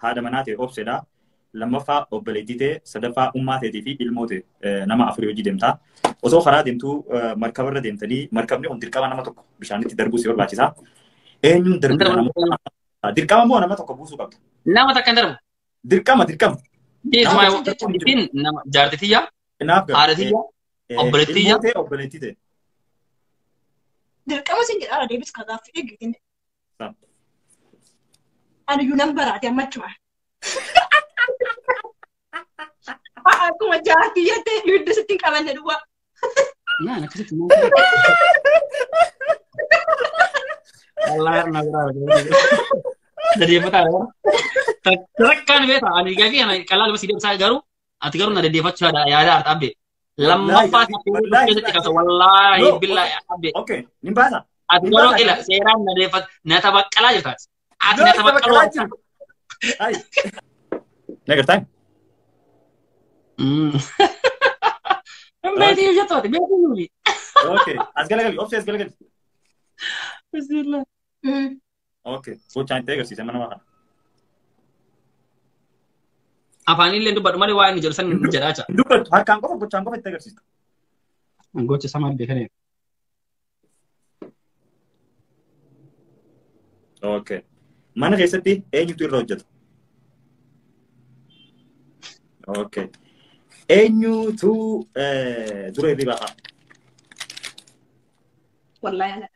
haadha manaa ta'e obseedha. Lammaffaa obboleettii ta'e, sadaffaa ummaa ta'eetii fi ilmoo ta'e nama afurii hojii deemtaa. Osoo karaa deemtuu markabarra deemtanii markabni kun dirqama nama tokko bishaanitti darbuu si barbaachisa. Eenyuun darbina nama dirqama moo nama tokko buusuu qabda? Nama takka hin darbu. Dirqama dirqama. Ittiin nama jaartitiyya, haadhatiyya, obboleettiyya. Ilmoo ta'e obboleettii ta'e. Dirqama sin jedhaa deebis ka gaaffii eeggatin. Ani iyyuu nan baraate ammachuma. Akkuma jaartii jettee ibidda sitti hin qabanne duwwaa. Naan akkasitti maal? Allah na biraa dadeeffataa dha. Takkaan beektaa ani gaafii kana qal'aa lama si deebisaa garuu ati garuu na dadeeffachuu yaada arta abbe. Lammaffaa keessatti qabsa wallaahi billaahi abbe. Okay, nin baasa. Ati garuu ila seeraan na deeffat na tabaqqalaa jirtaati. Ati na tabaqqalaa jirta. Ay. Negar time. Beetii jettooti beetii yuuli. Okay, as galagali, obsi as galagali. Bismillah. Okay, gochaan itti agarsiise mana kana. Afaan illee dubbadhu malee waa inni jedhu san jedhaa jira. Dubbadhu harkaan qofa gochaan qofa itti agarsiista. Gocha sama beekanii. Okay. Mana keessatti eenyutu irra hojjeta? Okay. Eenyutu dura hirribaa ka'a? Wallaahi ana.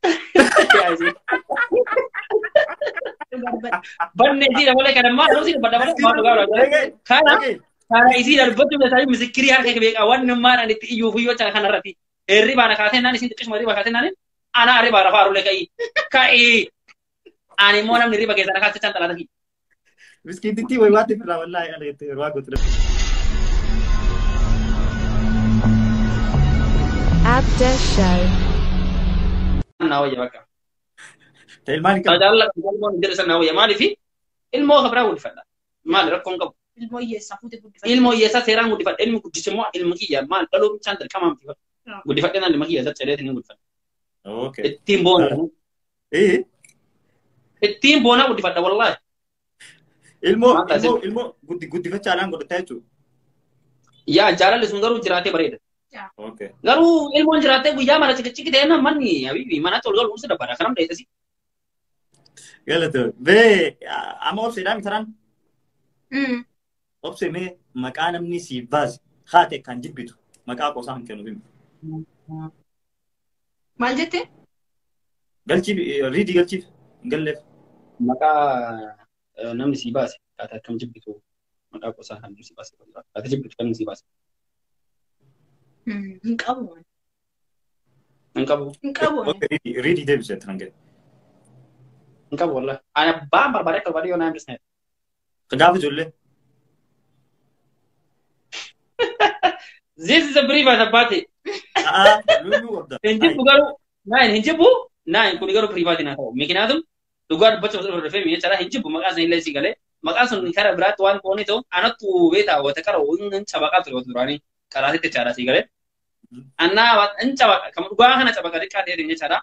Banne isii malee kana maal isii dubbadha malee maal dhugaa dhugaa. Kana kana isii darbatu tajaajila misikirii harka beekaa waan maal ani itti iyyuu fuyyoo caa kanarratti. Hirribaa na kaatee naan isiin xiqqisuma hirribaa kaatee naan ana hirribaa rafaa rulee ka'ii ka'ii. Ani immoo namni hirriba keessaa na kaatee caan xalaata kiyya. Miskiintittii wayi waatti firraa wallaahi ala jettee yeroo gootu. Abda Show. Naa wayya bakka. Ilmaan hin qabu. Tajaajila ilmoo hin jedhu sana wayya maaliif ilmoo kabiraa guddifadha. Maali rakkoon qabu. Ilmoo hiyyeessaa fuute guddifadha. Ilmoo hiyyeessaa seeraan guddifadha. Ilmi guddise immoo ilma kiyya maal dhaluu bichaan dirqama miti. Guddifadhe naan ilma kiyya caccaleetiin ni guddifadha. Okay. Ittiin boona. Ittiin boona guddifadha wallaahi. Ilmoo ilmoo ilmoo guddifachaadhaan godhataa jechuudha. Yaa jaalalli sun garuu jiraatee bareeda. Okay. Garuu ilmoon jiraatee guyyaa mara cikiciki ta'e manni habibi manatti ol galuun si dabbara kanam dheessisi. Galata. Bee amma obseedhaan mitaraan? Obsee mee maqaa namni siif baase haate kan jibbitu maqaa qoosaa kan kennuuf himi. Maal jettee? Galchiif riidii galchiif hin galleef. Maqaa namni sii baase haate kan jibbitu maqaa qoosaa kan sii baase haate jibbitu kan sii baase. Hin qabu. Hin qabu. Hin qabu. Riidii deebisee kan ga'e. Hin qabu wallahi. Ani abbaan barbaade akka barbaade yoo naa hambisne. Gaafa ijoollee. This is a brief abbaati. Luluu qabda. Hin jibbu garuu naan hin jibbu naan kun garuu private naa ta'u. Miknaatum dhugaa dubbachuuf osoo dhufee mi'a caalaa hin jibbu maqaa sun illee si galee maqaa sun karaa biraatti waan qoonni ta'u anattu beetaa wata qara hin cabaqaa ture wata duraanii karaatitti caalaa si galee. Annaa hin cabaqa kan dhugaa kana cabaqa xiqqaa ta'e jechaadha.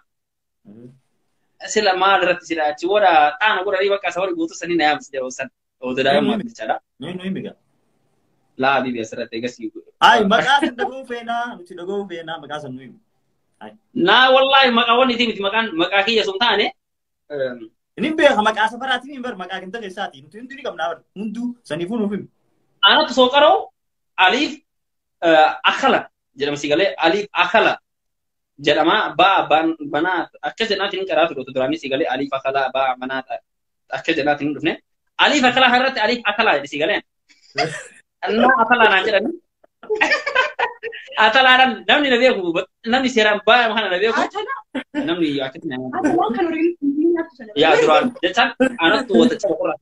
Sila maal irratti sila achi booda xaana godhanii bakka isa warri guutuu sanii na yaamsi jedhu san oduu daa'imman jechaadha. Nuyi himi gaa. Laa bibi asirratti eegasii. Ay maqaa san dhaga'uu feenaa nuti dhaga'uu feenaa maqaa san nuyi himi. Naa wallaahi maqaa wanni itti miti maqaan maqaa kiyya sun taane. Inni beeka maqaa safaraatiin hin bar maqaa ganda keessaati nuti hunduu ni qabnaa bar hunduu saniifuu nuuf himi. Anatu sooqaroo aliif akala jedhama si galee aliif akala jedhama baa banaa akka jedhaatiin karaa ture duraanii si galee aliif akala baa banaa akka jedhaatiin hin dhufne aliif akala irratti aliif akala jedhi si galee. Annaa atalaa naan jedhani. Atalaadhaan namni na beeku namni seeraan baay'ee kana na beeku namni akkatti na Atalaa kan horiin nyaatu sana. Yaa duraan jechaan anattu wanta caba qorraa.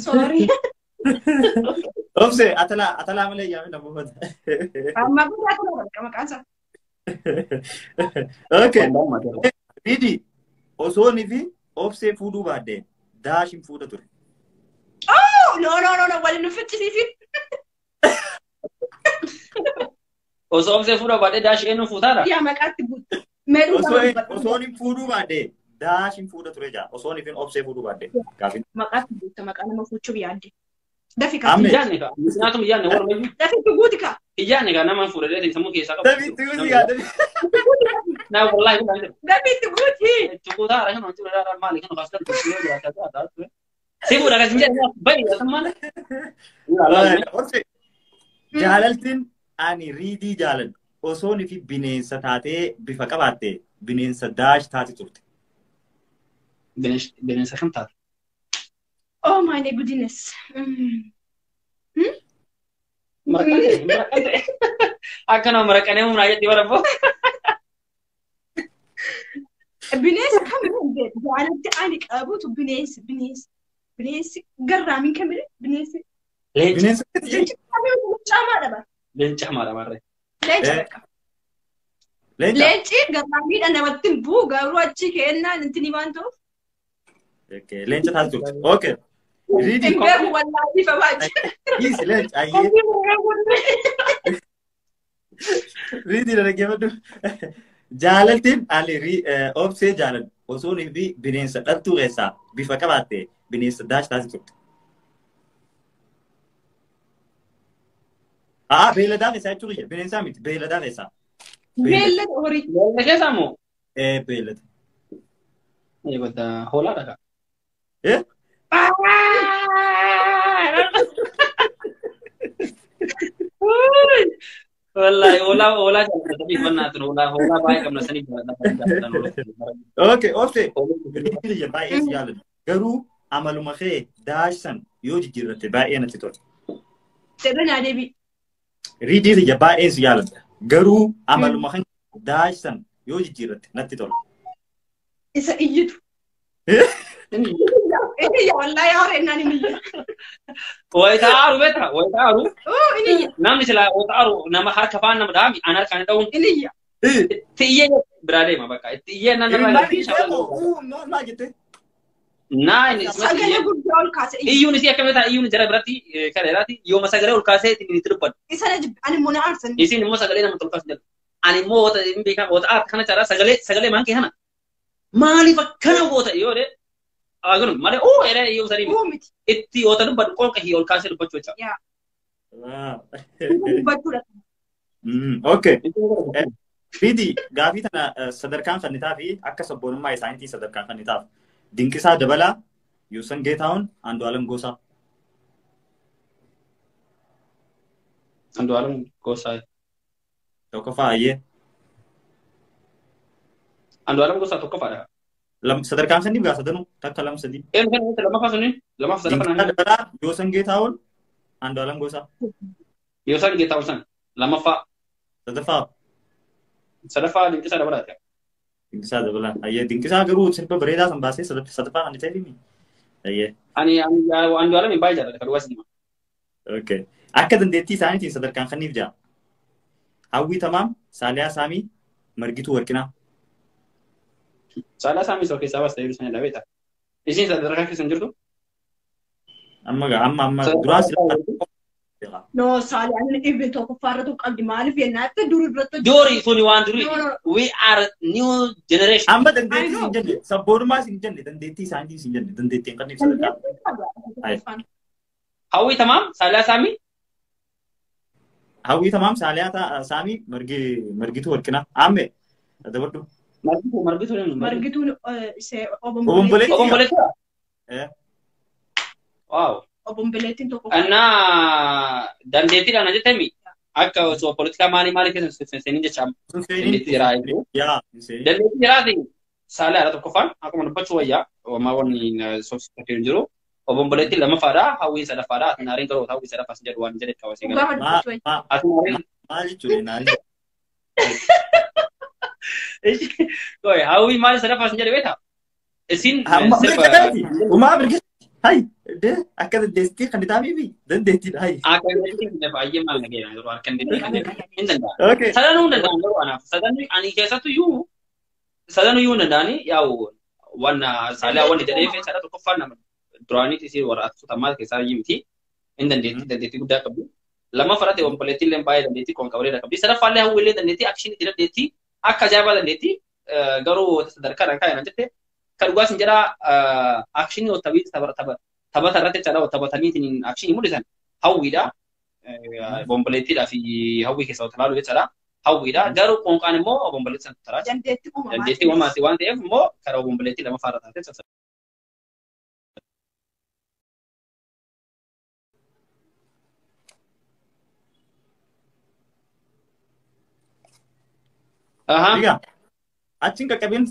Sorry. Obse atalaa atalaa malee yaamina buufata. Amma kun atalaa bakka maqaan isaa. Okay. Riidi osoonii fi obsee fuudhuu baadde daashin fuudha ture. Oh no no no no waliin nu fichisiisin. Osoo obsee fuudhuu baadde daashii eenyuun fuutaadha? Yaa maqaatti guutu. Meedhuu Osoon hin fuudhuu baadde daashin fuudha ture jaa. Osoon hin obsee fuudhuu baadde. Gaafin. Maqaatti guutu maqaa nama fuuchuuf yaadde. Dafi ka. Iyyaanne ka. Nyaatuma iyyaanne warra mayyuu. Dafi tuguuti ka. Iyyaanne ka nama fuudhee sammuu keessaa qabu. Dafi tuguuti ka. Naa wallaahi kun jedhu. Dafi tuguuti. Tuguutaa haara kan wanti biraa maali kan kaasuu danda'u yoo jiraata. Si fuudha kan jedhu bayi maal. Jaalaltiin ani riidii jaaladhu osoo fi bineensa taatee bifa qabaatte bineensa daash taate turte. Bineensa kam taate? Oh my goodness. Maraqaan ta'e. Akka nama maraqanee humnaa jetti baraboo. Bineensa kamirra jaalatti ani qabutu bineensi bineensi bineensi garraamiin kamirra bineensi. Leenca. Leenci leenca hamaadha bara. Leenca hamaadha barree. Leenca bakka. Leenci garraamiidha namatti hin bu'u garuu achi kennaan inti waan ta'uuf. Leenca taate turte. Okay. Riidii. Hin beeku wallaahi ifa baay'ee. Dhiisi leenca ayyee. Riidii dhaggeeffadhu. Jaalaltiin ani obsee jaaladhu osoo fi bineensa dhaltuu keessaa bifa qabaatte bineensa daash taate turte. Aa beeyladaa keessaa jechuun kiyya bineensaa miti beeyladaa keessaa. Beeylada horii. Beeylada keessaa moo? Ee beeylada. Eebbata hoolaadha kaa. Eh? Wallahi hoolaa hoolaa jaallatanii bannaa ture hoolaa hoolaa baay'ee qabna sanii jaallatanii. Okay obsee. Riidii baay'ee si jaalladhu garuu amaluma kee daashsan yoo jijjiirratte baay'ee natti tola. Sirna deebii. Riidii kiyya baay'ee si jaalladha. Garuu amaluma kan daashsan yoo jijjiirratte natti tola. Isa iyyitu. Iyya wallaahi haa innaan inni iyya. Wayitaaru beektaa wayitaaru. Inni iyya. Namni silaa wayitaaru nama harka faan nama dhaami an harkaan dha'uun. Inni iyya. Itti iyyee biraa deema bakka itti iyyee nan irraa. Maal jettee? Naan sagalee guddaa ol kaase. Iyyuun isii akkamitti ta'a iyyuun jara biratti kan dheeraati yooma sagalee ol kaasee ittiin itti dubbatu. Isa na jibbe ani immoo na aarsan. Isiin immoo sagalee namatti ol kaasu jedhu. Ani immoo wata hin beekaa wata aarta kana caalaa sagalee sagalee maan kee kana. Maaliif akkana goota yoo jedhe agaruu malee oo jedhee iyyuu sanii miti. Itti wata dubbatu qonqa hii ol kaasee dubbachuu jecha. Dubbachuudha. Okay. Riidii gaafii tana sadarkaan fannitaa fi akka sabboonummaa isaaniitiin sadarkaan fannitaaf. Dinqisaa Dabalaa, Yoosan Geetahuun, Andu'aalam Gosaa. Andu'aalam Gosaa. Tokkoffaa ayyee. Andu'aalam Gosaa tokkoffaadha. Sadarkaan sanii biraa sadanuu takka lama sadii. Eenyu kan inni lammaffaa suni lammaffaa sadaffaa Dinqisaa Dabalaa, Yoosan Geetahuun, Andu'aalam Gosaa. Yoosan Geetahuun san lammaffaa. Sadaffaa. Sadaffaa Dinqisaa Dabalaati. Dinqisaa Dabalaa. Ayyee Dinqisaa garuu sirba bareedaa san baasee sadaffaa kan ta'e himi. Ayyee. Ani Andu'aalam hin baay'ee jaalladha kan dhugaas nima. Okay. Akka dandeettii isaaniitiin sadarkaan kanniif ja'a. Hawwii Tamaam, Saaliyaa Saamii, Margituu Warqinaa. Saaliyaa Saamii soo keessaa baasta yeroo sanadha beektaa. Isiin sadarkaa keessa hin jirtu? Amma gaa amma amma duraa silaa. No, Saaliyaan dhibbi tokkoffaa irratti qabdi maaliif jennaatti dur irratti. Durii suni waan durii. We are new generation. Amma dandeettii hin jenne sabboonummaa hin jenne dandeettii isaaniitiin hin jenne dandeettiin kanniif sadarkaa. Hawwii Tamaam, Saaliyaa Saamii. Hawwii Tamaam, Saaliyaa Saamii, Margituu Warqinaa. Amme dabadhu. Margituu Margituu Margituun Obomboleettii. Obomboleettii. Waaw. Obomboleettiin tokko. እና dandeettiidhaan jettami akka osoo poolitikaa maalii maalii keessa seenin jecha dandeettii jiraa jechuudha. Dandeettii jiraatiin Saaliyaadha tokkoffaan akkuma dubbachuu wayyaa homaa wanni soofsifatee hin jiru. Obomboleettiin lammaffaadha hawwiin sadaffaadha ati naariin garuu hawwii sadaffaas jedhu waan jedhe qaba si gara. Maal jechuudha naariin? Hawwii maal sadaffaas jedhe beektaa? Isin sirba. Umaa mirga Hai, de akka dandeettii kan ta'anii dandeettiidha. Hai. Akka dandeettii baay'ee maal nageenya yeroo harka hin danda'an. Sadanuu hin danda'an garuu anaaf sadanuu ani keessattuyyuu sadanuyyuu hin danda'ani yaa'u wanna Saaliyaa wanni jedhee fi sada tokkoffaan nama duraaniitis isii warra atuutamaa keessaa iyyuu miti hin dandeettii dandeettii guddaa qabdu. Lammaffaa irratti obomboleettii illee baay'ee dandeettii qoonqabalee qabdi. Sadaffaa illee hawwi illee dandeettii akshinii dandeettii akka ajaa'ibaa dandeettii garuu sadarkaadhaan kaa'e jette kan dhugaas hin jedhaa akshinii tapha tapha Taphata irratti jechaadha taphataniitiin akshinii mul'isan hawwiidha. Bomboleettiidhaa fi hawwii keessaa utalaalu jechaadha. Hawwiidha. Garuu qoonqaan immoo bomboleettii sana taraa. Dandeettii uumamaa. Dandeettii uumamaati waan ta'eef immoo karaa bomboleettii lama faara taatee sassa. Egaa achiin qaqqabeen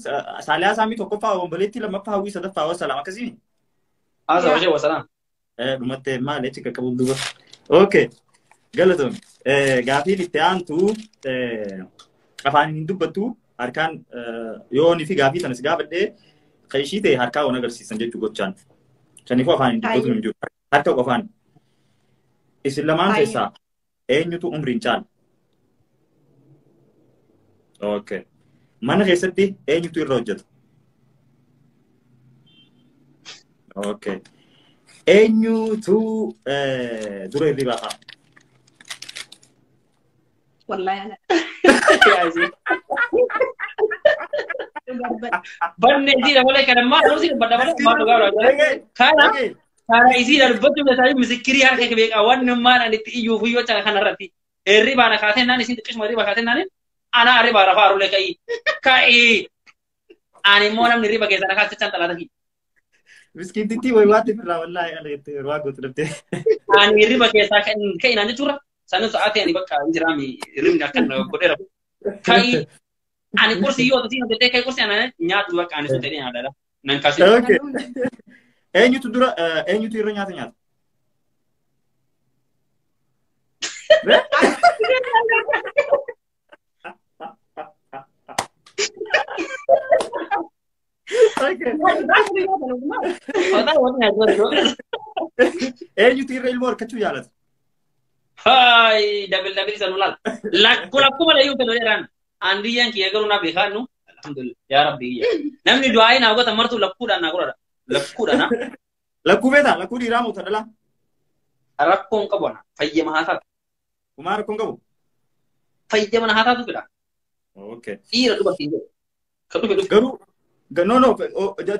Saaliyaa Saamii tokkoffaa bomboleettii lammaffaa hawwii sadaffaa wasalaam akkasii. Haa ishee wasalaam. Dhumattee maali achi qaqqabuun duuba. Okay. Galatoon gaafiin itti aantu afaan hin dubbattu harkaan yoonii fi gaafii sanas gaafadhee kan ishii ta'e harkaa waan agarsiisan jechuu gochaan. Kanaafuu afaan hin dubbatu hin jiru. Harka qofaan. Isin lamaan keessaa eenyutu umriin caala? Okay. Mana keessatti eenyutu irra hojjeta? Okay. Eenyutu dura hirribaa ka'a? Wallahi ana. Banne isiidha malee kan ammaa dhugsi dubbadha malee ammaa dhugaa dhugaa. Kana kana isiidha dubbachuu keessaa misikirii harka beekaa waan nammaan ani itti iyyuu fi yoo kanarratti hirribaa na kaatee naan isiin xiqqisuma hirribaa kaatee naan ana hirribaa rafaa rulee ka'ii ka'ii ani immoo namni hirriba keessaa na kaasee chan xalaata kiyya. Miskiintittii wayi waatti firraa wallaahi ala jettee waa gootu dhabdee. Ani hirriba keessaa ka'inaan jechuudha. Sanin sa'aatii ani bakka hin jiraami hirribni akkan godheera. Ka'ii ani qursii yoo ta'u jettee ka'ii qursii ana nyaatu bakka ani sun ta'ee nyaadha. Nan kaasee. Okay. Eenyutu dura eenyutu irra nyaata nyaata? Okay. Eenyutu irra ilmoo harkachuu jaalata? Hai, double double isa nulaal. Lakku lakku malee yoo ta'u jedhan. Andiyyaan kiyya garuu naa beekaannu. Alhamdulillah. Yaa Rabbi kiyya. Namni du'aa naa godha martuu lakkuudhaan naa godhadha. Lakkuudhaan. Lakkuu beektaa? Lakkuu dhiiraa moo dhalaa? Rakkoon qabu ana. Fayyama haa taatu. Kumaa rakkoon qabu? Fayyama haa taatu fedha. Okay. Dhiira dubartiin jedhu. Kan dhufe dhufe. Garuu no no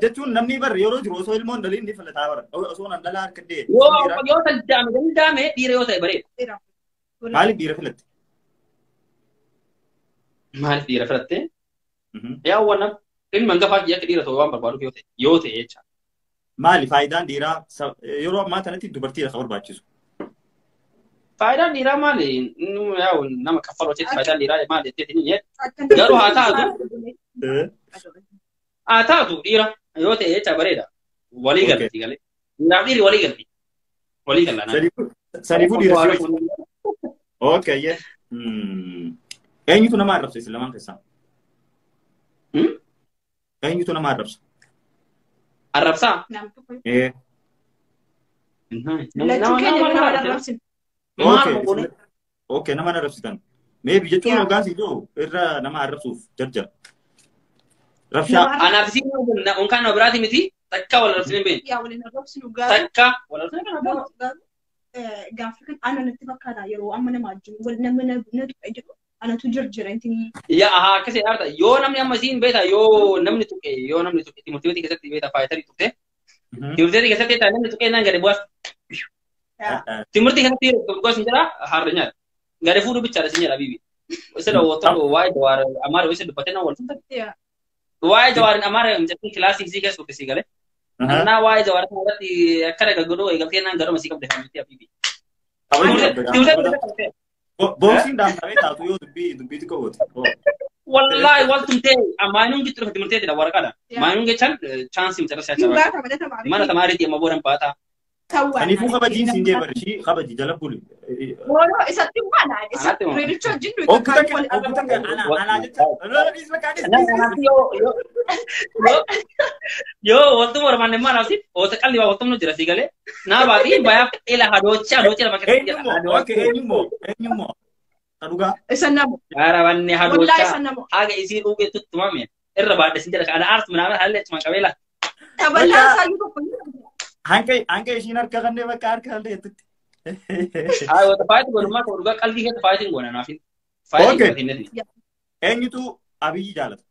jechuun namni barre yeroo jiru osoo ilmoon dhaliin ni filataa bara. Osoo nan dhalaa harka dhee. Yoo danda'ame dhiira yoo ta'e bareeda. Maaliif dhiira filatte? Maaliif dhiira filatte? Yaa waan ilmi hangafaa kiyya akka dhiira ta'u waan barbaaduuf yoo ta'e jecha. Maali faayidaan dhiiraa yeroo ammaa kanatti dubartiidha kan barbaachisu? Faayidaan dhiiraa maali? Yaa nama kaffaloo jetti faayidaan dhiiraa maali jettee ni jedhu. Garuu haa taatu. Haa taatu dhiira yoo ta'e jecha bareeda. Walii galti galee. Dhiiraaf dhiirri walii galti. Walii galla. Saniifuu dhiira si Okay, yeah. Eenyutu nama arrabsa isin lamaan keessaa? Eenyutu nama arrabsa? Arrabsaa? Ee. Lachuu keenya nama arrabsinu. Okay. Okay, nama arrabsitan. Maybe jechuun hoggaan si jiru irra nama arrabsuuf jarjara. Rabshaa. Anaaf isin onkaan nama biraati miti takka wal arrabsine hin beeknu. Yaa waliin arrabsinu garuu. Takka wal arrabsine kana garuu gaaffii kan ana natti fakkaata yeroo amma nama wajjin wal nama na tuqe jedhu anatu jirjira intini. Yaa ahaa akkasii dhaarta yoo namni amma isiin beekta yoo namni tuqe timirtii keessatti beekta faayitarii tuqte timirtii keessatti beekta namni tuqe naan gadi bu'as. Timirtii keessatti dhugaas hin jira haarra nyaata gadi fuudhu bichaadha sin jedha bibi. Isa dhawwattoon waa'ee jawaar amaara isa dubbatee nama wal fuutan. Waa'ee jawaarin amaara jechuun kilaasii isii keessa turte sii galee. Annaa waa'ee jawaar kana irratti akkana gaggodhuu eegaltee naan garuma sii qabde hamti abibi. Boksiin dhaamsamee taatu yoo dubbii dubbii xiqqoo goote. Wallaahi wal tumtee maanuun gitti dhufe timirteetidha waraqaadha. Maanuun jechaan chaansii miti irra mana tamaariitii amma boodan baataa. Kanaafuu kabajiin siin jee bari ishii kabaji jala buli. Booloo isatti maala isatti reedicha wajjin nuyi Okkuta kan anaa jecha. Yoo waltuma barbaanne maal asiif oota qalli waa waltumnu jira sii galee naa baatii bayaa ila hadoocha hadoocha lafa keessatti jira. Eenyummoo eenyummoo eenyummoo ka dhugaa. Isa namo. Gaarabanne Wallaahi hadoocha isa namo. haga isii dhuugee tuttumame irra baadhe sin jedha kana aartu minaamin hallee achuma qabeela. Tabalaa isaayyuu tokko ni Hanqa ishiin harka kannee bakka harka hallee jettutti. Haa wata faayiti godhummaa ta'u dhugaa qalbii keessa faayitiin goona naafin. Faayitiin godhatin. Eenyutu Abiyyi jaalata?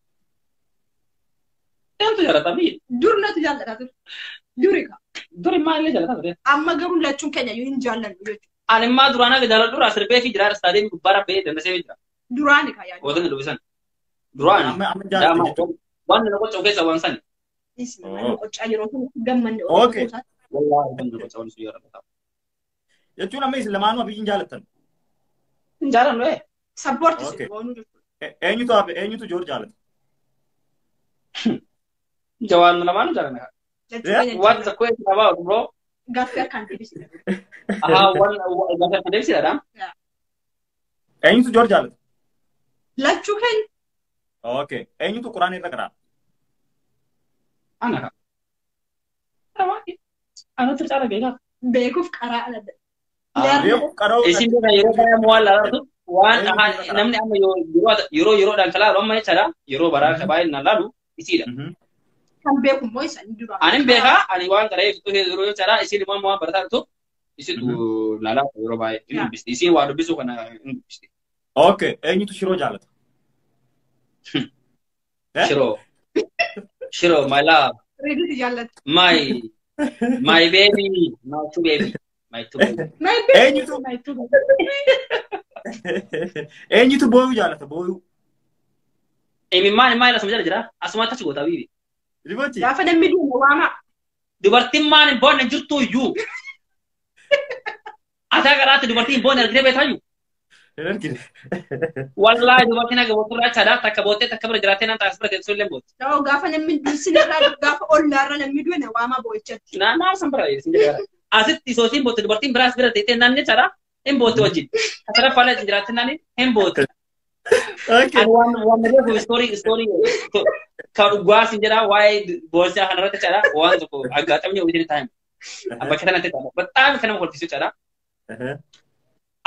Eenyutu jaalata Abiyyi? Dur natu jaalata ture. Duri ka. Duri maalillee jaalata ture. Amma garuu lachuun keenya iyyuu hin jaallannu jechuudha. Ani immaa duraan akka jaaladhu duraa sirbee fi jira istaadiyeemii gubbaa rabbee dandasee jira. Duraani kaa yaadu. Wanta dubbisan. Duraan. Amma amma jaalatti jechuudha. Waan na qoccoo keessa waan sani. Mana qoccaa yeroo kun gammanne. Okay. Wallaahi waan na qoccaa waan sun yeroo ta'u. Jechuun amma isin lamaanuu Abiyyiin jaalattan. Hin jaalannu ee. Sappoorti si goonuu jechuudha. Eenyutu eenyutu Joor jaalata? Jawaan lamaanuu jaalanna. What the question about, bro? Gaaffii akkaan deebisudha. Aha, waan gaaffii akkaan deebisudha. Eenyutu Joor jaalata? Lachuu keenya. Okay. Eenyutu Quraana irra qaraa? Ana. Anatu caala beekaa. Beekuuf qaraa ala. Beekuuf qaroo. Isin beekaa yeroo baay'ee waan laalatu waan namni amma yeroo yeroodhaan kalaalu amma jechaadha yeroo baraa ka baay'ee na laalu isiidha. Kan beeku immoo isaan dura. Ani beekaa ani waan qaree yeroo jechaadha isiin immoo waan barataa jirtu isitu laalaa yeroo baay'ee hin dubbisti isiin waa dubbisuu kana hin dubbisti. Okay. Eenyutu shiroo jaalata? Shiroo. Shiroo my love. Reeditu jaalata. My baby, my two baby, my two baby. My baby. Eenyutu my two baby. Eenyutu booyuu jaalata booyuu? Imimmaan maal asuma jala jira? Asuma achi goota bibi. Ribooti. Gaafa namni du'u waamaa. Dubartiin maal hin boonne jirtu iyyuu. Ataa garaatti dubartiin hin boonne argitee beektaa iyyuu. Hin argine. Wallaahi dubartiin haga booturraa jechaadha. Takka boottee takka bira jiraattee naan taasisa bira teessoo illee bootti. Ta'u gaafa namni du'u gaafa ollaarra namni du'e na waamaa boo'ichatti. Naannoo san bira isin jedha. Asitti isootiin bootte dubartiin biraas bira teessee namni jechaadha. Hin bootte wajjin. Kasara faala ittiin jiraattee namni hin bootte. Okay. Ani waan beeku story kan dhugaa sin jedha waa'ee boonsaa kanarratti jechaadha. Waan tokko aggaxamni hojii taa'e. Bakka kanatti jechaadha. Baxaami kan nama kolfisiisu jechaadha.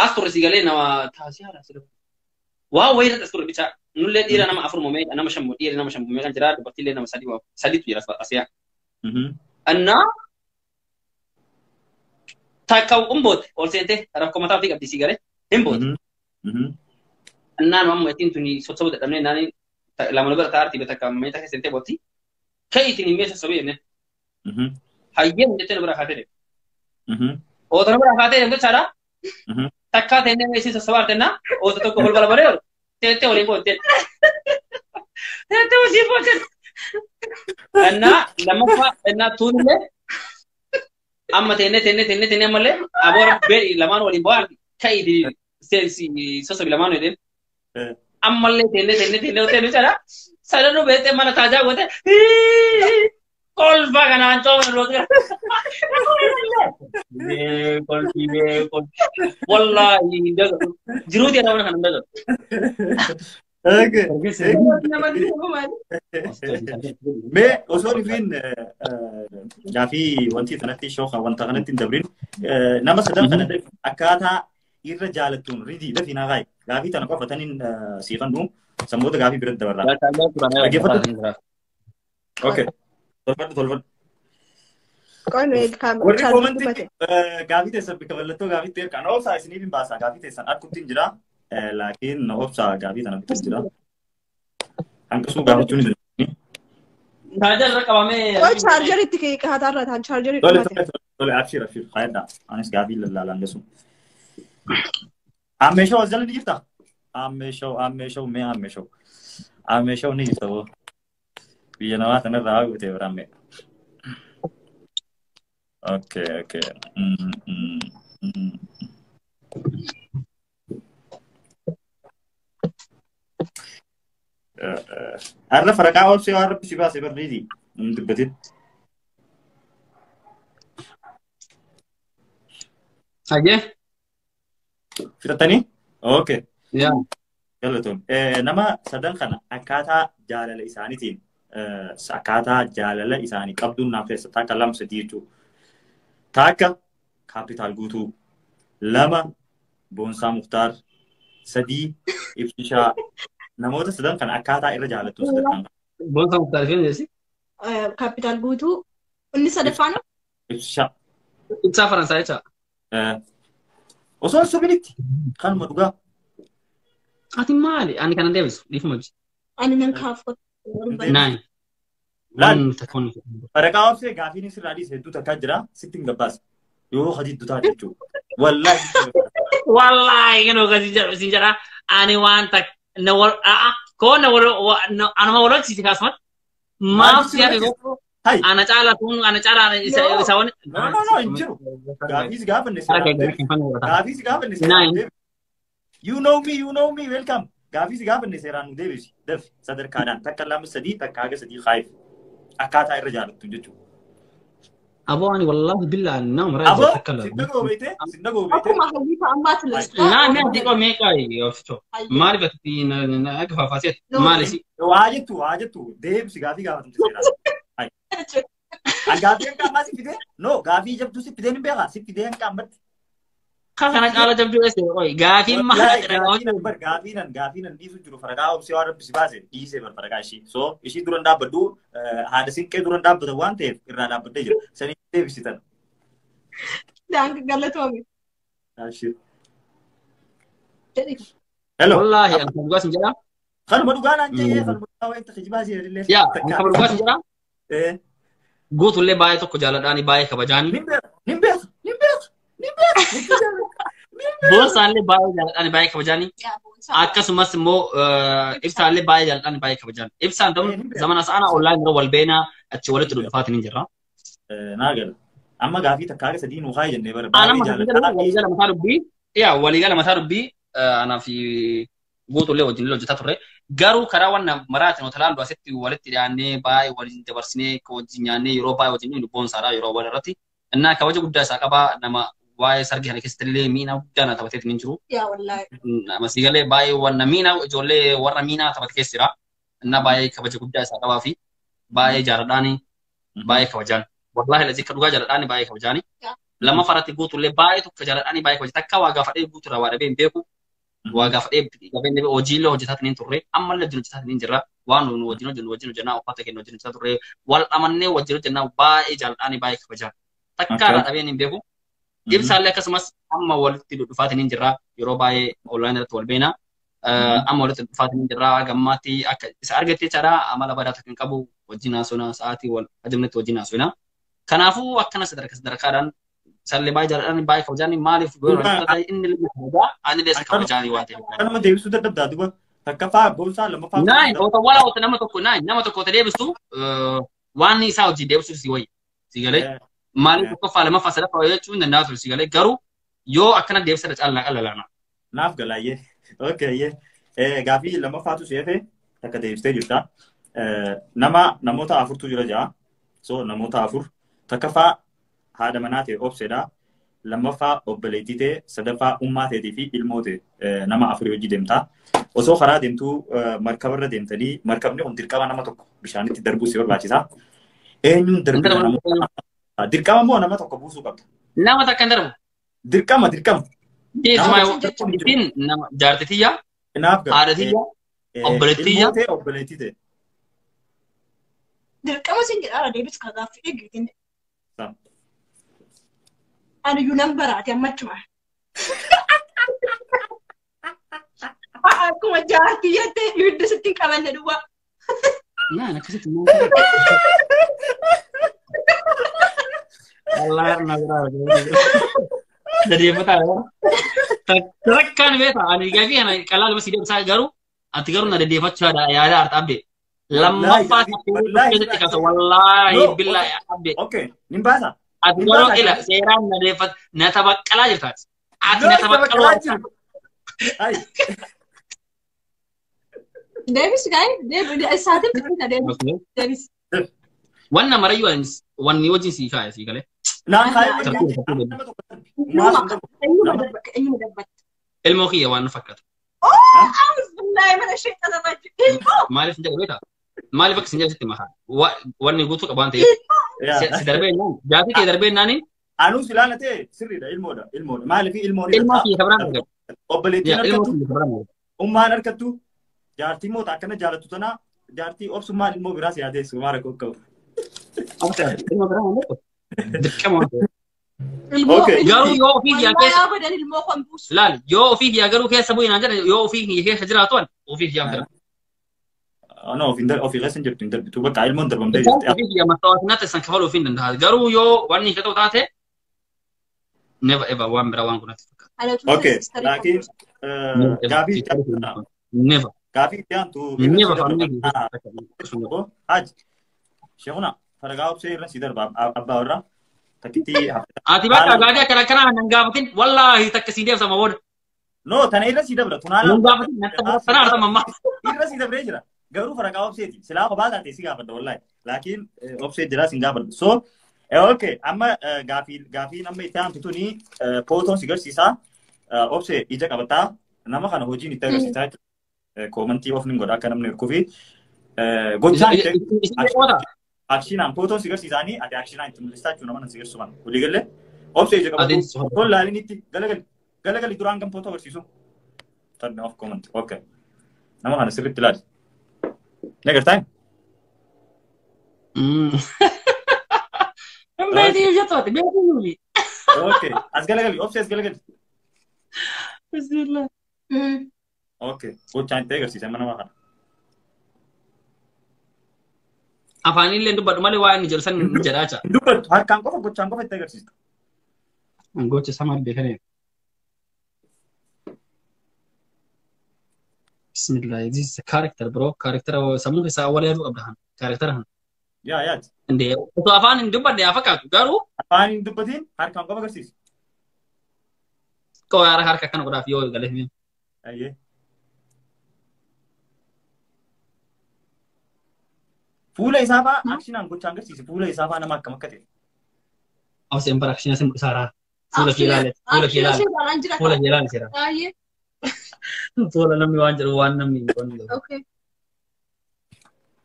As turre si galee nama taasii haala asirra. Waa wayii irratti as turre bicha nullee dhiira nama afur moomee nama shan dhiira nama shan moomee kan jira dubartiillee nama sadii waa sadiitu jira asiyaa. Annaa takka hin boote ol seentee rakkoo mataa ofii qabdi si galee hin boote. Annaan amma ittiin tuni sossobuu dadhabnee naani lama bira taa'aartii takka meeshaa keessa seentee bootti. Ka'ii ittiin hin meeshaa sossobee jennee. Hayyee jettee nu bira kaatee deemte. Oota nu bira kaatee deemte jechaadha. Takkaa teennee meeshaa sossobaa artennaa oota tokko balbala baree oolu teettee waliin boottee. Teettee waliin boottee. Annaa lammaffaa annaa tuunillee amma teennee teennee teennee teennee ammallee aboora beedhi lamaan waliin bo'aan ka'ii seensi sossobi lamaan jedheen. Ammallee teennee teennee teennee teennee jechaadha. Sadanuu beektee mana taajaa goote kolfa kanaan coomna roota. Kolfi kolfi wallaahi hin dagatu. Jiruuti nama kana hin dagatu. Okay. Mee osoo dhufin gaafii wanti kanatti shooka wanta kanatti hin dabrin nama sadan kana akkaataa irra jaalattuun ridii dafii naa kaa'i. Gaafii tana qofa taniin siiqannu sammoota gaafii biratti dabarraa. Dhaggeeffatu. Okay. Tolfadhu tolfadhu. Warri koomantii gaafii teessan bakka mallattoo gaafiitti ergaa na obsaa isiniif hin baasaa gaafii teessan akkutti hin jira. Laakiin na obsaa gaafii tana bitti jira. Hanqisuu gaafachuun hin dandeenye. Chaarjarri qabamee. Qoy chaarjaritti kaataarra taan chaarjarii Tole tole tole abshir abshir faayidha. Anis gaafii lallaalaan desu. Ammeeshoo as jala ni jirta? Ammeeshoo ammeeshoo mee ammeeshoo. Ammeeshoo ni jirta boo. Biyya namaa tanarraa haa guutee bira ammee. Okay okay. Har'a faraqaa oolchee waan rabbi si baase barreedi. Hin dubbatin. Hayyee. Fixattanii? Okay. Yaa. Galatoon. Nama sadan kana akkaataa jaalala isaaniitiin akkaataa jaalala isaanii qabduun naaf keessa takka lama sadii jechuudha. Takka kaapitaal guutuu, lama Boonsaa Muktaar, sadii Ibsishaa. Namoota sadan kana akkaataa irra jaalattuun sadarkaan. Boonsaa Muktaar fi eenyu? Kaapitaal guutuu inni sadaffaan Ibsishaa. Ibsaa Faransaay jecha. Osoo hin sobinitti kanuma dhugaa. Ati maali? Ani kanan deebisu dhiifama ibsi. Ani nan kaafatu. Nine. Waan takkoon. Waraqaa obsee gaafiin sirraa dhiise hedduu takkaa jira sitti hin gabbaasa. Yoo hojii dutaa jechuudha. Wallaahi. Wallaahi kan hojii sin jedha ani waan takka na wal koo na wal anuma wal hojii kaasumat maaf si hafe ana caala kun ana caala isa wani. No no no hin jiru. Gaafiis gaafanne seeraan. Gaafiis gaafanne seeraan. You know me, you know me, welcome. Gaafiis gaafanne seeraan nu deebisi. Daf sadarkaadhaan takka lama sadii takka haga sadii khaayif. Akkaataa irra jaalattu jechuudha. Aboo ani wallaahi billaa nama maraa jira takka lama. Sinna goobeete sinna goobeete. Akkuma hawwiifa ammaati lasta. Naa mee ati qoo meeqa obsicho. Maaliif ati akka faafaaseet maali si. Waa jettu deebisi gaafii gaafatamte seeraan. Gaafii hanqa ammaa si fidee? No gaafii jabduu si fidee ni beekaa si fidee hanqa ammatti. Kana caala jabduu eesse qoy gaafiin maal Gaafiinan dhiisu jiru faraqaa obsee waan rabbi si baase dhiisee bar faraqaa ishii. So ishii duran dhaabbadhu haadha sinqee duran dhaabbata waan ta'eef irraa dhaabbadhee jira. Sanii deebisitan. Daanka galatoome. Hello. Wallaahi ani kan dhugaa sin jedhaa. Kanuma dhugaa naan jedhee kanuma dhugaa wayita kijibaa si jedhillee. Yaa ani kan dhugaa sin jedhaa. Guutullee baay'ee tokko jaaladhaani baay'ee kabajaani. Nin beeku nin beeku. Boonsaallee baay'ee jaaladhaan baay'ee kabajaani. Akkasumas immoo ibsaallee baay'ee jaaladhaan baay'ee kabajaani. Ibsaan ta'uun zamana sa'ana onlaayin yeroo wal beenaa achi walitti dhufaatiin hin jirra. Naa gala. Amma gaafii takka haga sadii nuu haa jennee bara baay'ee jaaladha. Waliigala mataa dubbii. Yaa waliigala mataa dubbii anaa fi guutullee wajjin hojjetaa turre. Garuu karaa waan maraatiin hotelaan asitti walitti dhiyaannee baay'ee waliin dabarsinee wajjin nyaannee yeroo baay'ee wajjin boonsaadha yeroo wal irratti. Innaa kabaja guddaa isaa qabaa nama waa'ee sargii kana keessatti illee miinaa guddaa na taphatee hin jiru. Yaa wallaahi. Masiigalee baay'ee wanna miinaa ijoollee warra miinaa taphate keessa jira. Innaa baay'ee kabaja guddaa isaa qabaa fi baay'ee jaaladhaani baay'ee kabajaan. Wallaahi lazii akka dhugaa jaaladhaani baay'ee kabajaani. Lammaffaa irratti guutullee baay'ee tokko jaaladhaani baay'ee kabaja. Takka waa gaafadhee guuturraa waa dhabee hin beeku. Waa gaafadhee dhabee hojiillee hojjetaa hin turre ammallee wajjin hojjetaa hin jirra. Waan nu wajjin hojjennu wajjin hojjennaa uffata keenya wajjin hojjetaa turre wal amannee wajjin hojjennaa baay'ee jaaladhaani baay'ee kabajaan. Takka irraa dhabeen hin beeku. Ibsaallee akkasumas amma walitti dhufaatiin hin jirra. Yeroo baay'ee onlaayin irratti wal beena. Amma walitti dhufaatiin hin jirra. Gammaatti akka isa argattee jechaadha. Amala badaa tokko hin qabu. Wajjin haasofna sa'aatii wal ajabnetti wajjin haasofna. Kanaafuu akkana sadarkaa sadarkaadhaan isaallee baay'ee jaaladhaan baay'ee kabajaan maaliif inni illee kabajaa ani illee isa kabajaanii waan ta'eef. Kanuma deebisuu dadhabdaa duba takkaffaa boonsaa lammaffaa. Naayin oota wala oota nama tokko naayin nama tokko oota deebistu waan isaa hojii deebisuuf si wayya. Si galee. Maaliif tokkoffaa lammaffaa sadaffaa jechuun danda'a ture si galee garuu yoo akkana deebisa irra caalaa qalalaana. Naaf galaayyee. Okay. Gaafii lammaffaatu si hafe takka deebistee jirta. Namoota afurtu jira ja'a. So namoota afur takkaffaa haadha manaa ta'e obseedha. Lammaffaa obboleettii ta'e sadaffaa ummaa ta'eetii fi ilmoo ta'e nama afurii hojii deemta. Osoo karaa deemtuu markabarra deemtanii markabni kun dirqama nama tokko bishaanitti darbuu si barbaachisa. Eenyuun darbina namoota dirqama moo nama tokko buusuu qabda? Nama takka hin darbu. Dirqama dirqama. Ittiin nama jaartitiyyaa, haadhatiyyaa, obboleettiyyaa. Ilmoo ta'e obboleettii ta'e. Dirqama sin jedhaa deebis ka gaaffii eeggatin. Ani iyyuu nan baraate ammachuma. Akkuma jaartii jettee ibidda sitti hin qabanne duwwaa. Naan akkasitti maal Allah na biraa dadeeffataa takkaan beektaa ani gaafii kana qalaa lama si deebisaa garuu ati garuu na dadeeffachuu yaada arta abbe lammaffaa keessatti kaasa wallaahi billaahi abbe. Okay nin baasa. Ati garuu ila seeraan na deeffat na tabaqqalaa jirtaati. Ati na tabaqqalaa jirta. Deebis gaa'e deebis isaatiin bitta deebis deebis. Wanna marayyuu wanni wajjin sii kaa'e sii galee. Naan kaa'e Eenyuma darbatta. Ilmoo kiyya waan nu fakkaatu. Auzubillahi mina shayxaana rajiim. Ilmoo. Maaliif hin jedhu beektaa? Maaliif akka isin jedhu makaa? Wanni guutuu qabu waan ta'eef. Si darbee naan jaartii kee darbee naani. Anuus ilaala ta'e sirriidha ilmoodha ilmoodha. Maaliif ilmoon Ilmoo kiyya kabiraan argatu. Obboleettiin argattu. Ummaan argattu. Jaartii moota akkana jaalattu tana jaartii obsummaan ilmoo biraas yaadeessu maara qabu. Ilmoo biraa maal dirqama waan ta'eef. Garuu yoo ofii kiyyaa keessa laal yoo ofii kiyyaa garuu keessa bu'inaan jedhan yoo ofii kiyya keessa jiraatu an ofii kiyyaan fedha. No, ofii keessa hin jirtu hin darbitu. Bakka ilmoon darbamtee jirti. Mastawaatinatti san kafaluuf hin danda'a. Garuu yoo wanni hin ta'u taate never ever waan biraa waan kunatti fakkaata. Okay, laakiin gaafii never. Gaafii itti aantu. Never. Haji, Sheekuna, faragaa obsee irra si darba abbaa warraa. Takkitti Ati bakka gaafii akkana akkanaa nan gaafatin wallaahi takka sii deebisama booda. No, tana irra si dabra. Tunaala. Nan gaafatin tana artama ammaa. Irra si dabree jira. Garuu faragaa obseeti. Silaa kophaa taate si gaafadha wallaahi. Laakiin obsee jira sin gaafadha. So, okay, amma gaafiin amma itti aantu tuni pootoon si garsiisaa. Obsee ija qabataa nama kana hojiin itti agarsiisaa jechuudha. Koomantii of nin godha akka namni hirkuu fi gochaan itti akshinaan pootoon si garsiisaanii ati akshinaan itti mul'istaa jechuudha nama si garsiisu kana. Walii galee obsee ija qabatu toon laaliin itti galagali galagali duraan kan pootoo agarsiisu. Turn off comment. Okay. Nama kana sirriitti ilaali. Ni agartaa? Beetii jettooti beetii. Okay. As galagali obsee as galagali. Bismillah. Okay. Gochaan itti agarsiisa amma nama kana. Afaanillee dubbadhu malee waa inni jedhu san hin jedhaa jira. Dubbadhu harkaan qofa gochaan qofa itti agarsiista. Gocha sama beekanii. Bismillah, this is a character bro. Character sammuu keessaa awwaala yaaduu qabda han. Character han. Yaa yaad. Indee osoo afaan hin dubbadne haa fakkaatu garuu. Afaan hin dubbatiin harkaan qofa agarsiisa. Koo yaara harka akkana godhaaf yoo galee himee. Ayyee. Fuula isaa fa'aa akshinaan gochaan agarsiisi. Fuula isaa fa'aa nama akkam akka ta'e. Awuseen bara akshinaa sin mul'isaa raa. Fuula kee ilaale. Fuula kee ilaale. Fuula kee ilaale seera. Fuula namni waan jedhu waan namni hin godhu. Okay.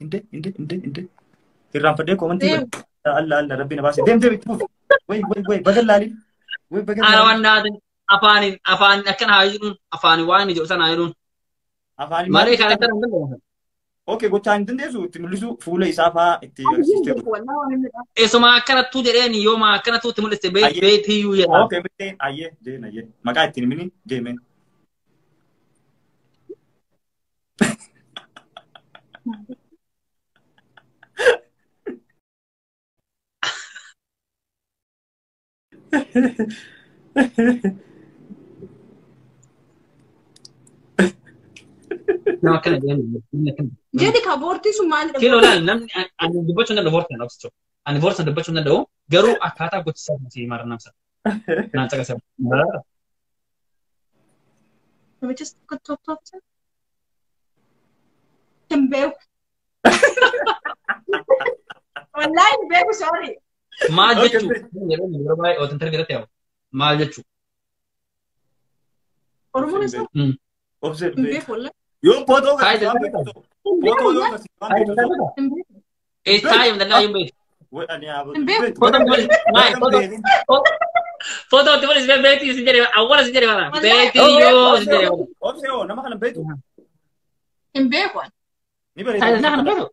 Inde inde inde inde. Irraanfadhee koomantii godhe. Alla alla rabbi na baase. Deem deem itti fufi. Way way way baga laaliin. Way baga Ana waan naatin afaaniin afaan akkana haa jedhuun afaaniin waan inni jedhu sana haa jedhuun. Afaaniin Malee kaaraktera hin danda'amu. Okay, gochaan hin dandeessu itti mul'isu fuula isaa fa'aa itti agarsiistee. Eesuma akkanattuu jedheen yooma akkanattuu itti mul'iste beetiyyuu jedha. Okay, biteen ayyee jeen ayyee maqaa ittiin himini deemee. Nama akkana jedheen namni akkana. Jedhi ka boortii sun maalidha? Kiloo laal namni ani dubbachuu hin danda'u boortii kana obsichu. Ani boortii dubbachuu hin danda'u garuu akkaataa gochisaa si mara namsa. Naan caqasa. Namichis tokko tokko hin beeku. Wallaahi hin beeku sorry. Maal jechuu? Yeroo baay'ee oota interview irratti yaa'u. Maal jechuu? Oromoon isaa Obsee hin beeku wallaahi. Yoo pootoo agarsiisu waan beektu. Pootoo yoo agarsiisu waan beektu. Taa'ee dallaa hin beeku. Hin beeku. Footoo itti mul'isi beetii isin jedhe awwaala isin jedhe bara. Beetii yoo isin jedhe bara. Obsee hoo nama kana beektu. Hin beeku. Ni Taa'ee bareeda. dallaa kana beeku.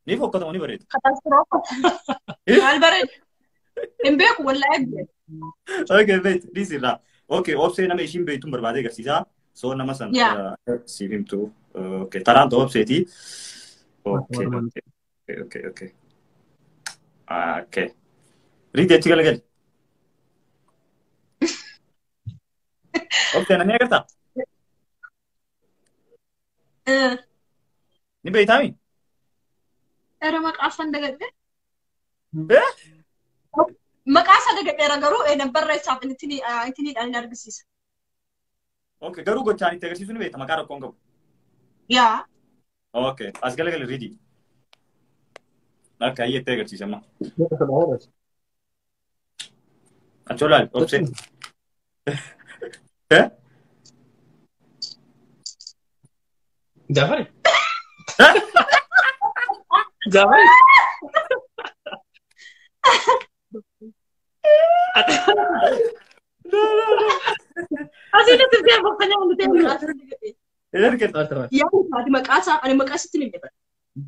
Ni fokkatamu ni bareeda. Katastiroofa. Maal bareeda? Hin beeku wallaahi hin beeku. Okay, beektu dhiisirraa. Okay, obsee nama ishiin beektuun barbaadee agarsiisaa. So nama san siif himtu. Okay, taraan ta'u obseeti. Okay, okay, okay, okay. Okay. Riiti achi galagali. Obsee namni agartaa? Ni beektaami? Era maqaa isaan dagadhe. Maqaa isaa dagadheera garuu barreessaaf itiniidhaan hin argisiisa. Okay, garuu gochaan itti agarsiisu ni beekta maqaa rakkoon qabu. Yaa. Okay, as galagali riiti. Akka ayyee itti agarsiisa amma. Achoo laali, obsee. Eh? Jaafari. Jaafari. Asii natti ta'e boqqonnaa hundi ta'e. Yaa ati maqaa isaa ani maqaa sitti ni beekan.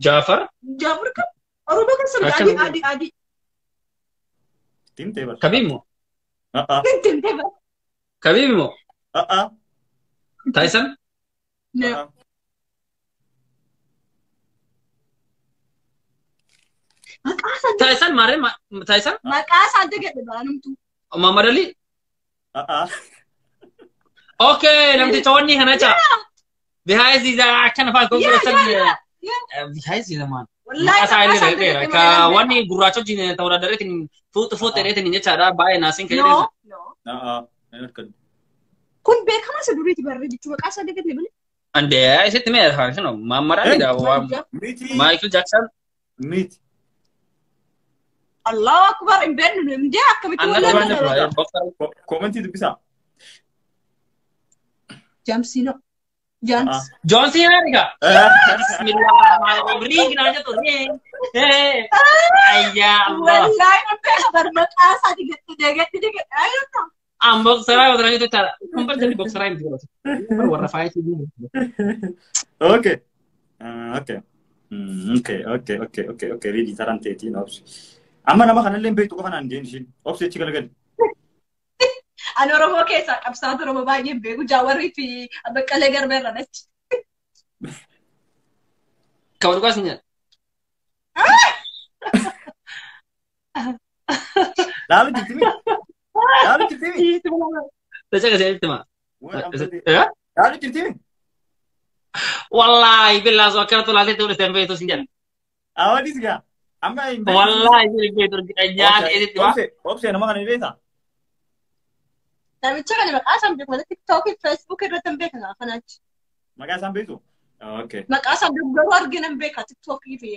Jaafar. Jaafar kan Oromoo kan sana adii adii adii. Timtee bara. Kabiib moo? Timtee bara. Kabiib moo? Taayisan? No. Maqaa isaan Taayisan maarree Taayisan? Maqaa isaan dagadhe baanumtu. Muhammad Ali? Okay, namticha wanni kana jecha. Behind the akkana fa'aa gurguratan. Behind the man. Wallahi Maqaa isaa maqaa illee isaan dheera. dagadhe Ka malee. wanni gurraacha wajjin ta'uu fuuxu fuuxu dheereetiin jechaadha. Baay'ee naasiin kan No, jedheetu. no. Kun beekamaa isa duriiti barree jechuudha. Maqaa isaa dagadhe malee. Andee isitti mee haasinu Muhammad Ali dha. Miti. Michael Jackson. Miti. Allahu akbar hin beeknu nu hin akkamitti Anna wallee waan kana jedhu. Koomentii dubbisaa. Jamsiino. Jams. John Cena dhiga. Bismillahirrahmanirrahim. Ring naan jettu ring. Ayyaa Allah. Wallahi hin beeku bar maqaa isaa dagadhe dagadhe dagadhe. Ayyuu An boxeraa yoo ta'an jechaadha. Kun bar jalli boxeraa miti godhatu. Bar warra faayitii. Okay. Okay. Okay, okay, okay, okay, okay. Ready taran teetiin obsi. Amma nama kanallee hin beektu qofa naan jeen ishiin. Obsi achi galagali. Ani Oromoo keessaa qabsaa'ota Oromoo baay'ee hin beeku. Jaawarrii fi Baqqalee Garbeerra achi. Kan dhugaas ni jedha. Laalu jirti mi? Laalu jirti mi? Tacha kasee itti ma. Laalu jirti mi? Wallahi billahi soo akkanatti olaaltee ta'uu dhiisee hin beektu sin jedha. Awadis gaa. Amma hin beektu. Wallahi hin beektu nyaata itti ma. Obse, obse nama kana ni beektaa? Namicha kana maqaa isaan beeku malee TikTokii fi Facebook irratti hin beekan kanachi. Maqaa isaan beektu? Okay. Maqaa isaan beeku garuu argina hin beeka TikTokii fi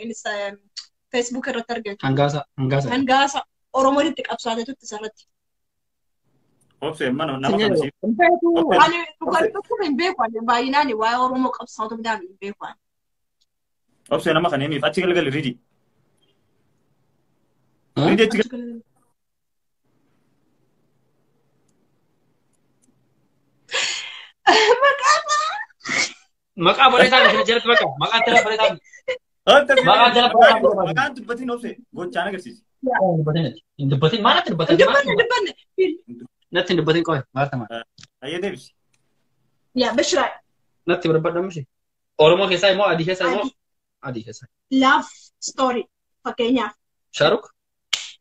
Facebook irratti argina. Hangaasa hangaasa. Hangaasa Oromoon itti qabsaa'aa turte isarratti. Obse mana nama kana si. Ani dhugaa hin beeku ani baay'inaan waa'ee Oromoo qabsaa'ota midhaan hin beeku ani. Obse nama kana himiif achi galagali ridi. Ridi achi galagali. Maqaa bareedaa miti jalatti maqaa maqaa jala bareedaa miti. Maqaa jala bareedaa miti. Maqaan dubbatiin obse gochaan agarsiisi. Hin dubbatin maal natti dubbatin? Hin dubbanne hin dubbanne. Natti hin dubbatin qofa maal tamaa. Ayyee deebisi. Yaa Bishiraa. Natti barbaadamshi. Oromoo keessaa immoo adii keessaa immoo adii keessaa. Love story fakkeenyaaf. Shaaruk.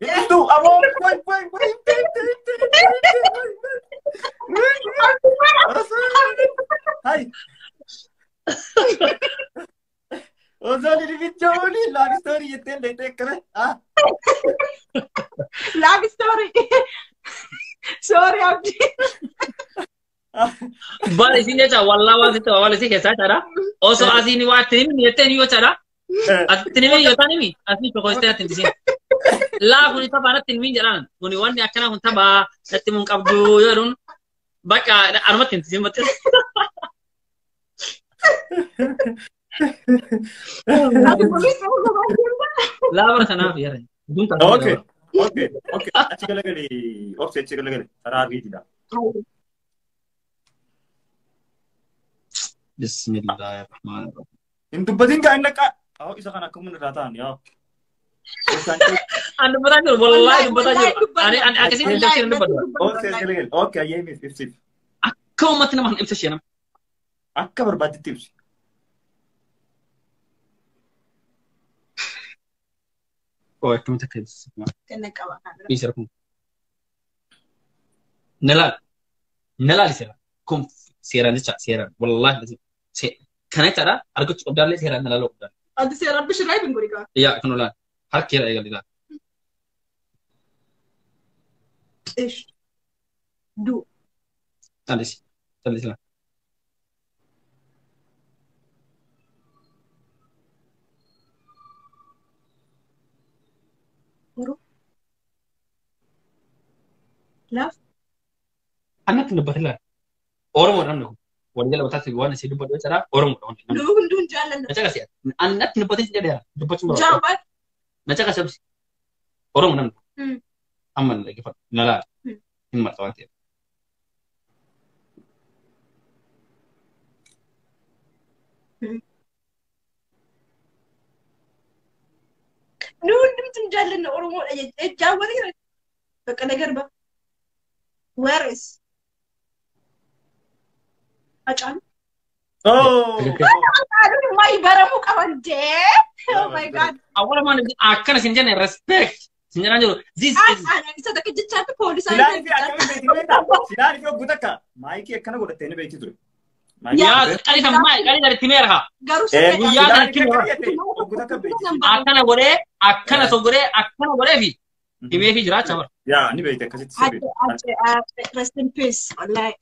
Biqiltuu aboo wai wai wai Hai. Osoo ni bichooni love story jettee leetee akkana. Love story. Sorry Abdi. Bar isin jecha wallaa waan sitti waan isin keessaa jechaadha. Osoo asiin waa itti himi jettee ni yoo jechaadha. Asitti himi yoo ta'an himi asii tokko jettee natti himtisiin. Laa kuni taphaa natti himin jedhaan kuni wanni akkanaa kun taphaa natti himuun qabdu yoo jedhuun bakka anumatti himtisiin batte. Laa bara kanaaf yara. Okay. Okay. Okay. Achi galagali obse achi galagali karaa riididha. Bismillahirrahmanirrahim. Hin dubbatin gaa inni akka isa kana akkuma irraa ta'an yaa. An dubbataa jiru wallahi dubbataa jiru. Ani ani akkasiin hin dabsiin dubbatu. Obse achi galagali. Okay ayyee himiif ibsiif. Akka uummatti nama kan ibsa ishee nama. Akka barbaaddetti ibsi. Oh akkamitti akka ibsi. Kenna qaba. Dhiisira kun. Nalaal. Nalaal seera. Kun seeraan jecha seeraan wallahi kana jechaadha argachuu qabdaallee seeraan nalaaluu qabdaan. Ati seeraan Bishiraa hin godhi gaa. Yaa kan olaan harki jala eegali laal. Ish. Du. Calisi. Calisi laal. Oro. Love. Annatti dubbatin laal. Oromoo namni kun. Walii jala bataatti waan isii dubbatu jechaadha Oromoo namni. Nu hunduu hin jaallanna. Na caqasi. Annatti dubbatin si jedheera. Dubbachuun barbaada. Jaawwan. Na caqasi obsi. Oromoo namni kun. Amma na dhaggeeffadhu. Na laala. Hin marta waan ta'eef. Nu hundumtu hin jaallanna Oromoodha jechee jaawwan jira. Baqqalee Garba. Where is? Hacaalu. Oh. Hacaaluun wayi baramuu qaban jee. Oh my God. Awwala maan akkana sin jenne respect. Sin jedhaan jiru. This is Isa takka jechaatti poolisaa. Silaan fi akkamiin beekti beektaa? Silaan fi hogguu takka maayikii akkana godhattee ni beekti ture. Yaa qalii san maal qalii san itti meera haa. Garuu Guyyaa Silaan kana fi kimura. akkana jette hogguu takka beekti. Akkana godhee akkana so godhee akkana godhee fi himee fi jiraachaa bara. Yaa ni beekti akkasitti sirrii. Rest in peace. Wallahi.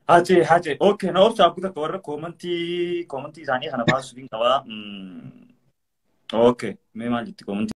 Hace hace okay na obsa hogguu takka warra koomantii isaanii kana baasuuf hin qabaa. Okay mee maal jetti koomantii.